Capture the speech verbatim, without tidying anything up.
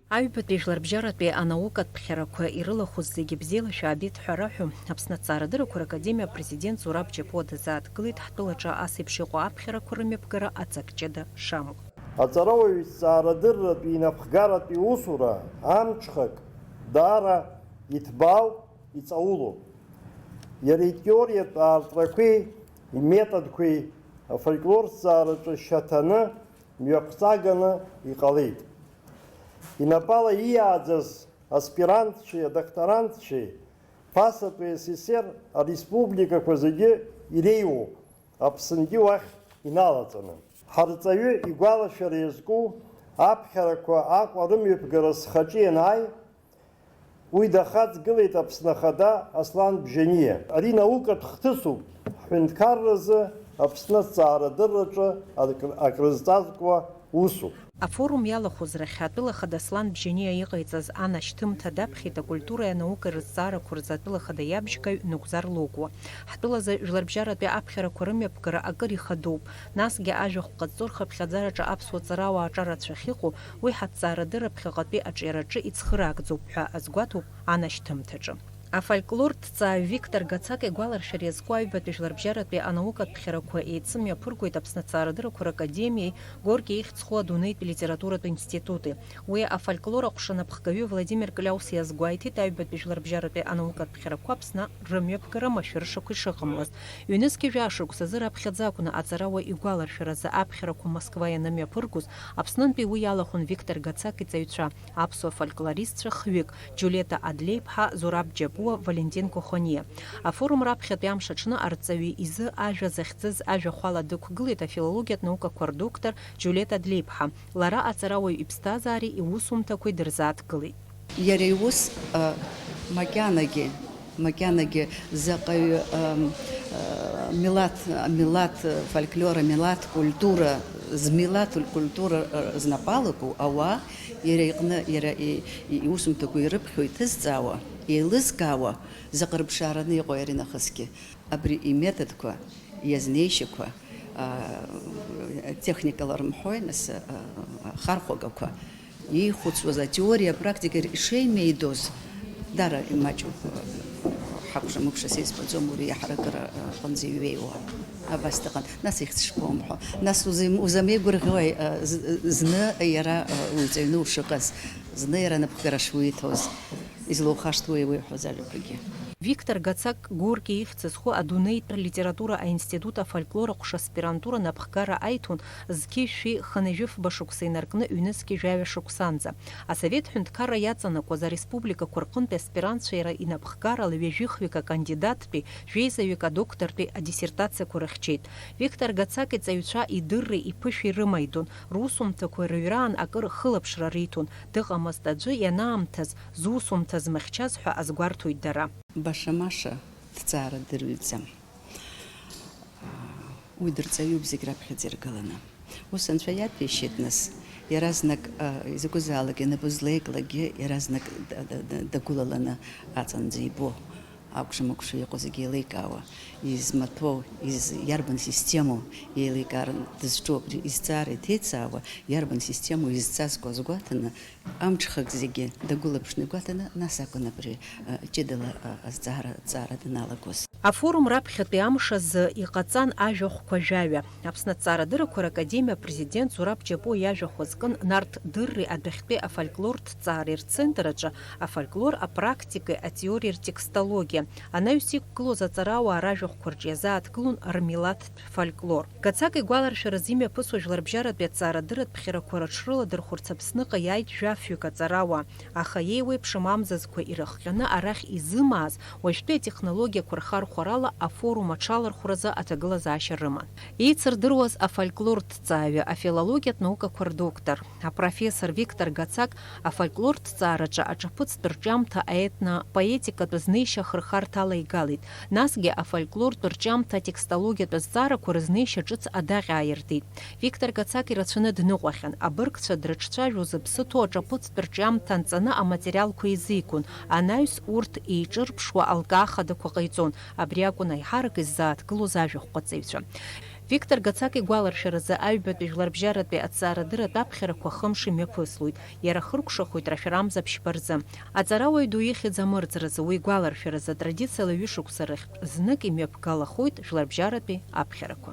Аҩбатәи жәларбжьаратәи анаукатә ԥхьарақәа ирылахәыз зегьы бзиала шәаабеит ҳәа раҳәо, Аԥсны аҭҵаарадыррақәа ракадемиа апрезидент Зураб Џьапуа дазааҭгылеит ҳтәылаҿы ас еиԥш иҟоу аԥхьарақәа рымҩаԥгара аҵак ҷыда шамоу. Аҵарауаҩ изҵаарадырратәи инапхгаратәи усура амҽхак даара иҭбаау, иҵаулоуп. Иара итеориатә аартрақәеи иметодқәеи афольклор зҵаараҿы шьаҭаны, мҩақәҵаганы иҟалеит. Инапала ииааӡаз аспирантцәеи адокторантцәеи ԥасатәи С С С Р ареспубликақәа зегьы иреиуоуп, Аԥсынгьы уахь иналаҵаны. Ҳарҵаҩы игәалашәара иазку аԥхьарақәа Аҟәа рымҩаԥгара схаҿы ианааи, уи дахаҵгылеит Аԥсны Ахада Аслан Бжьаниа. Ари наукатә хҭысуп, ҳҳәынҭқарразы Аԥсны аҭҵаарадырраҿы акр-, акрызҵазкуа усуп. Афорум иалахәыз рахь атәыла хада Аслан Бжьаниа иҟаиҵаз анашьҭымҭа даԥхьеит акультуреи анаукеи рызҵаарақәа рзы атәыла хада иабжьгаҩ Нугзар Логуа. Ҳтәылазы жәларбжьаратәи аԥхьарақәа рымҩаԥгара акыр ихадоуп, насгьы ажәахә ҟазҵо рхыԥхьаӡараҿы аԥсуа ҵарауаа аҿарацәа ахьыҟоу, уи ҳаҭҵаарадырра ԥхьаҟатәи аҿиараҿы ицхыраагӡоуп ҳәа азгәаҭоуп анашьҭымҭаҿы. Афольклортә ҭҵааҩ Виктор Гацак игәаларшәара иазку аҩбатәи жәларбжьаратәи анаукатә ԥхьарақәа еицымҩаԥыргоит Аԥсны аҭҵаарадыррақәа ракадемиеи Горки ихьӡ зху адунеитә литературатә институти. Уи афольклор аҟәша напхгаҩы Владимир Кляус иазгәеиҭеит аҩбатәи жәларбжьаратәи анаукатә ԥхьарақәа Аԥсны рымҩаԥгара машәыршақә ишыҟамлаз. Ҩнызқьи жәа шықәсазы раԥхьаӡа акәны аҵарауаҩ игәаларшәаразы аԥхьарақәа Москва ианымҩаԥыргоз, Аԥснынтәи уи иалахәын Виктор Гацак иҵаҩцәа, аԥсуа фольклористцәа хҩык, Џьулиета Адлеиԥҳа, Зураб Џьапуа, Валентин Кохониа. Афорум раԥхьатәи амш аҽны арҵаҩы изы ажәа захьӡыз ажәахәала дықәгылеит афилологиатә наукақәа рдоктор Џьулиета Адлеиԥҳа. Лара аҵарауаҩ иԥсҭазаареи иусумҭақәеи дырзааҭгылеит. Иара иус, а, макьанагьы, макьанагьы заҟаҩы, ам, а, милаҭ, амилаҭ фольклор, амилаҭ культура, змилаҭ культура, а, знапалаку ауаа, иара иҟны, иара и-, и-, иусумҭақәа ирыԥхьо, иҭызҵаауа, еилызкаауа, заҟа рыԥшаараны иҟоу иара инахысгьы. Абри иметодқәа, иазнеишьақәа, а, техникала рымҳәои, нас, а, ахархәагақәа, иихәыцуаз атеориа, апрактика ишеимеидоз, дара имаҷуп, ҳакәша-мыкәша, са избаӡом, уи иаҳаракыра аҟынӡа иҩеиуа. Абас дыҟан. Нас ихьӡ шԥоумҳәо? Нас узым-, узамеигәырӷьои, а, з-, зны иара, а, уиҵаҩны ушыҟаз, зны иара напхгара шуиҭоз? Излоухашҭуеи уи уҳәоз ажәақәагьы? Виктор Гацак Горки ихьӡ зху адунеитә литература аинститут афольклор аҟәша аспирантура напхгара аиҭон зқьи жәшәи хынҩажәи фба шықәса инаркны ҩнызқьи жәаҩа шықәсанӡа. Асовет ҳәынҭқарра иаҵанакуаз ареспубликақәа рҟынтәи аспирантцәа иара инапхгарала ҩажәихҩык акандидаттәи, жәеизаҩык адоктортәи адиссертациақәа рыхьчеит. Виктор Гацак иҵаҩцәа идырреи иԥышәеи рымаидон, русумҭақәа рыҩраан акыр хылаԥшра риҭон, дыҟамызт аӡәы ианаамҭаз, зусумҭа змыхьчаз ҳәа азгәарҭоит дара. Баша-маша дҵаара дырҩӡам. Уи дырҵаҩуп зегь раԥхьаӡа иргыланы. Ус анцәа иаҭәеишьеит, нас, иаразнак, а, изакәызаалак инапы злеиклакгьы иаразнак д-, д-, д-, дагәылаланы аҵанӡа ибо. Акәша-мыкәша иҟоу зегьы еиликаауа, измаҭәоу, из-, иарбан системоу еиликаарын дызҿу абри изҵаара иҭеицаауа, иарбан системоу изҵазкуа азгәаҭаны, амҽхак зегьы дагәылаԥшны игәаҭаны, нас акәын абри, а, ҷыдала, а, азҵаара, аҵаара даналагоз. Афорум раԥхьатәи амш азы иҟаҵан ажәахәқәа жәаҩа. Аԥсны аҭҵаарадыррақәа ракадемиа апрезидент Зураб Џьапуа иажәахә азкын Нарҭ Дырри адәахьтәи афольклортә ҭҵаареи рцентр аҿы афольклор апрактикеи атеориеи ртекстологиа. Анаҩс иқәгылоз аҵарауаа ражәахәқәа рҿы иазааҭгылон рмилаҭтә фольклор. Гацак игәаларшәаразы имҩаԥысуа жәларбжьаратәи аҭҵаарадырратә ԥхьарақәа рыҽрыладырхәырц Аԥсныҟа иааит жәафҩык аҵарауаа, аха иеиуеиԥшым амзазқәа ирыхҟьаны арахь изымааз, уажәтәи атехнологиақәа рхархәарала афорум аҽалархәразы аҭагылазаашьа рыман. Еицырдыруаз афольклорҭҵааҩы, афилологиатә наукақәа рдоктор, апрофессор Виктор Гацак афольклорҭҵаараҿы аҿаԥыцтә рҿиамҭа аетно-поетикатә знеишьа хырхарҭала игалеит, насгьы афольклортә рҿиамҭа атекстологиатә азҵаарақәа рызнеишьа ҿыц адаҟьа ааиртит. Виктор Гацак ирацәаны дныҟәахьан, абыргцәа дрыҿцәажәо зыԥсы ҭоу аҿаԥыцтә рҿиамҭа анҵаны аматериалқәа еизигон, анаҩс урҭ еиҿырԥшуа алкаа хадақәа ҟаиҵон, абри акәын аиҳарак иззааҭгылоз ажәахәҟаҵаҩцәа. Виктор Гацак игәаларшәаразы, аҩбатәи жәларбжьаратәи аҭҵаарадырратә аԥхьарақәа хымш имҩаԥыслоит, иара хыркәшахоит рашәарамза ԥшьба рзы. Аҵарауаҩ ду ихьӡ амырӡразы уи игәаларшәаразы, атрадициала ҩышықәса рыхьтә знык имҩаԥгалахоит жәларбжьаратәи аԥхьарақәа.